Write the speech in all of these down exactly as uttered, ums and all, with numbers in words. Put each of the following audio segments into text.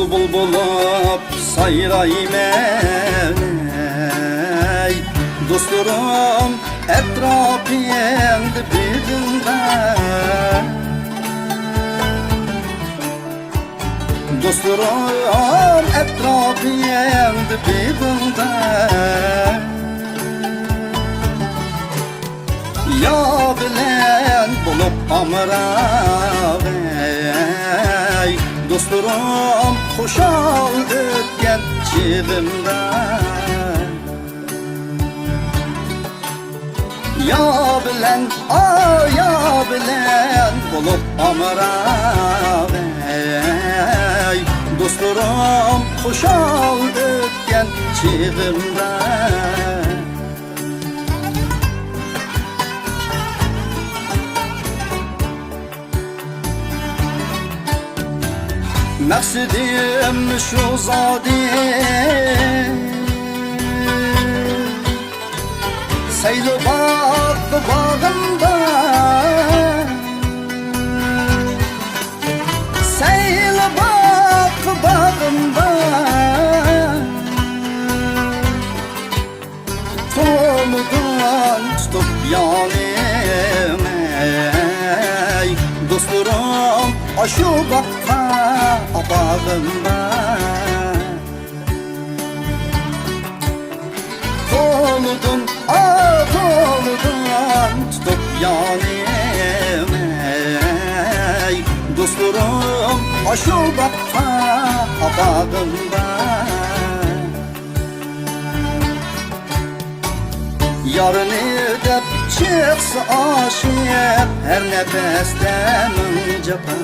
بۇلبۇل بولۇپ سايرايمەن، ئەي دوستلىرىم، ئەتراپىڭدا بېغىڭدا. دوستلىرىم، ئەتراپىڭدا بېغىڭدا. يا بىلەن بولۇپ ئامراق، ئەي دوستلىرىم، خۇشال ئۆتكەن چېغىمدا. يا بىلەن، ئا، يا بىلەن بولۇپ ئامراق، ئەي دوستلىرىم، خۇشال ئۆتكەن چېغىمدا. مەقسىتىم شۇ زادى، سەيلى باغ باغىمدا، سەيلى باغ باغىمدا. قولىدىن تۇتۇپ يانىم، ئەي دوستلىرىم، ئاشۇ باغقا ئاپارغىندا. قولىدىن، ئا، قولىدىن تۇتۇپ يانىم، ئەي دوستلىرىم، ئاشۇ باغقا ئاپارغىندا. يارنى دەپ چىقسا ئاشىق، ھەر نەپەستە مىڭ جاپا.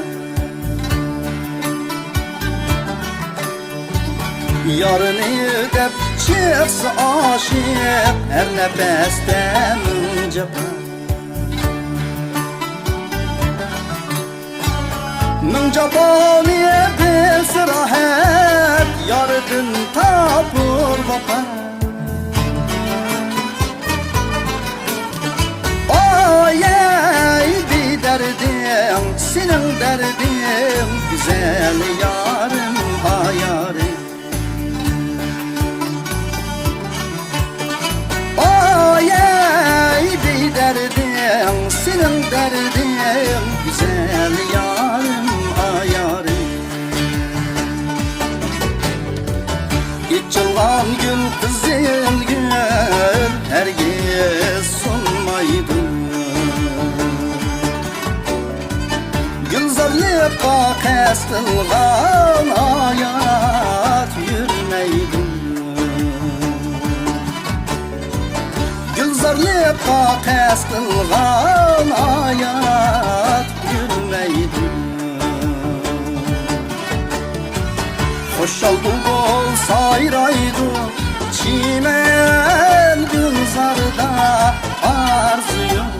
يارنى دەپ چىقسا ئاشىق، ھەر نەپەستە مىڭ جاپا. مىڭ جاپانى بىلسە راھەت، ياردىن تاپۇر ۋاپا. ئايەي بىدەردىڭ، سېنىڭ دەردىڭ، گۈزەل يارىم، ئايارىم. ئايەي بىدەردىڭ، سېنىڭ دەردىڭ، گۈزەل يارىم، ئايارىم. ئېچىلغان گۈل، قىزىل گۈل، ھەرگىز سۇنمايدۇ. گۈلزارلىققا قەست قىلغان ھايات يۈرمەيدۇ. گۈلزارلىققا قەست قىلغان ھايات يۈرمەيدۇ. خۇشال بۇلبۇل سايرايدۇ، چىمەن گۈلزاردا ئارزۇيۇم.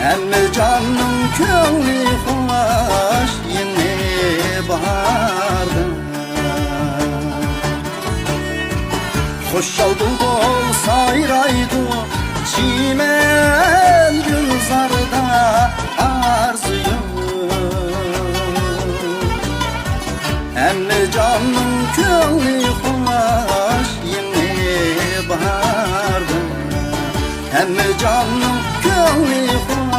ھەممە جاننىڭ كۆڭلى خۇش يېڭى باھاردا. خۇشال بۇلبۇل سايرايدۇ، چىمەن گۈلزاردا ئارزۇيۇم. ھەممە جاننىڭ كۆڭلى خۇش يېڭى باھاردا. ھەممە جاننىڭ كۆڭلى خۇش